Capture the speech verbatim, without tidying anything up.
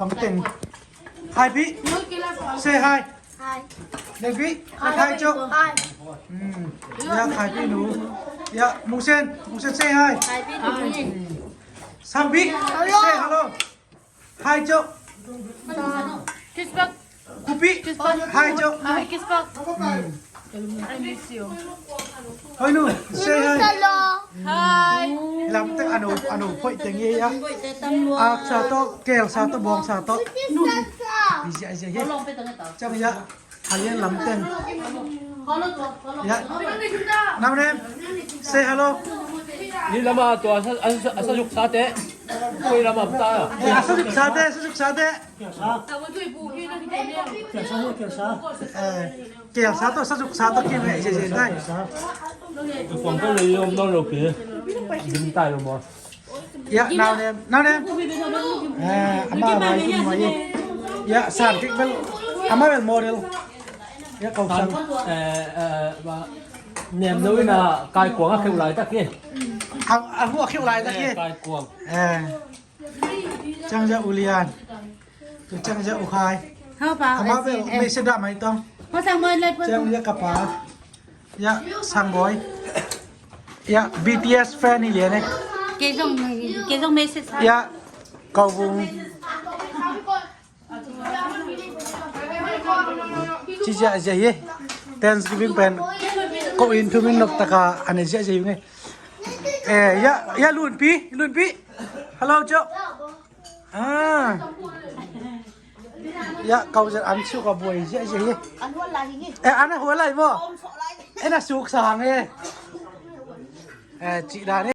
Bang teng. Hi Pi. Say hi. Hi. Devi. Hi Cho. Hi. Hmm. Ya, hi Pi nu. Ya, Mungsen. Mungsen, say hi. Hi Pi nu. Hmm. Sambi. Hello. Say hello. Hi Cho. Kiss back. Kupi. Kiss back. Hi Cho. Hi, kiss back. Hmm. I miss you. Hoi nu, say hi. Hello. Hi. Lam teng a no, a no phoih teng hi a. Aksa tawh, kelsa tawh, bawngsa tawh. Hi zia, hi zia, hi. Chang ya. A lian lam teng. Ya. Nau nem. Say hello. Ni lama tua a sa, a sa, a sa zuk sa te. Koi lama ta. Eh, a sa zuk sa te, a sa zuk sa te. Eh, kial sa tawh, sa zuk sa tawh kim hei, zia, zia, dai. Kuang ka lei om nawn lo pi. Dim tai lo maw? Ya, nau nem, nau nem. Eh, ama vai kum mai. Ya, san kik bel. Ama bel model. Ya, kau sang. Eh, eh, ba. Nem lo ina kai kuang a kheu lai tak hi. A, a hu a kheu lai tak hi. Eh, kai kuang. Eh. Chang ja ulian. Tu chang ja ukhai. Hau pa, ama bel, eh, mei se da mai tong. Hau sang moi lai pa. Chang ja kapa. Ya, sang boy. Ya, B T S fan hi lian eh. Kei zong, kei zong message sa. Ya, kau bung. Ci zia zia hi. Thanksgiving pen. Ko in thu min nop taka ane zia zia hi nge. Eh, ya, ya Lunpi, Lunpi. Hello, Cho. Ah. Ya, kau zet an suk a buai zia zia hi. An hual lai hi. Eh, an hual lai maw? Om sok lai. Eh, na suk sang eh. Eh, ci dan